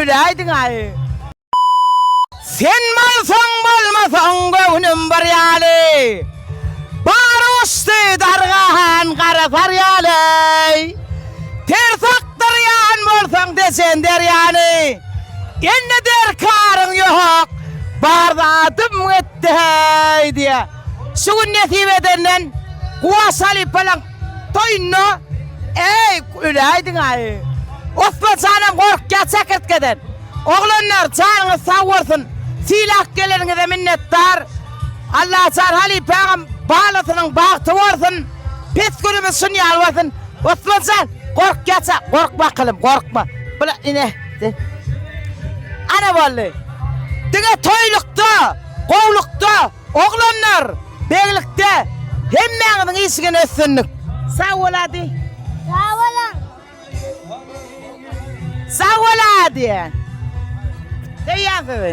öläýdiň-aý. Sen bolsaň bolmasaň göwnüm bir ýaly, Bary uçdy dargan gara sar ýaly. Ters akdyrýan bolsaň deşen derýany, Indi derkaryň ýok, bar zadym gitdi-heý diýýär. Şu gün nesip edenden Guwanç halypalaň toýunda eý öläýdiň-aý. Osman janam gorkýar çekirtgeden. Oglanlar janyňyz sag bolsun sylap geleniňize minnetdar Allajan halypaňam balasynyň bagty bolsun pes günümiz şun ýaly bolsun Osmanjan gorkýaça gorkma akylym gorkma bula ine ana boldy diňe toýlukda gowlukda oglanlar beglikde hemmäňiziň işiňe üstünlik sag bol ady Sag boluň. Sag bol ady. Söýýän sizi.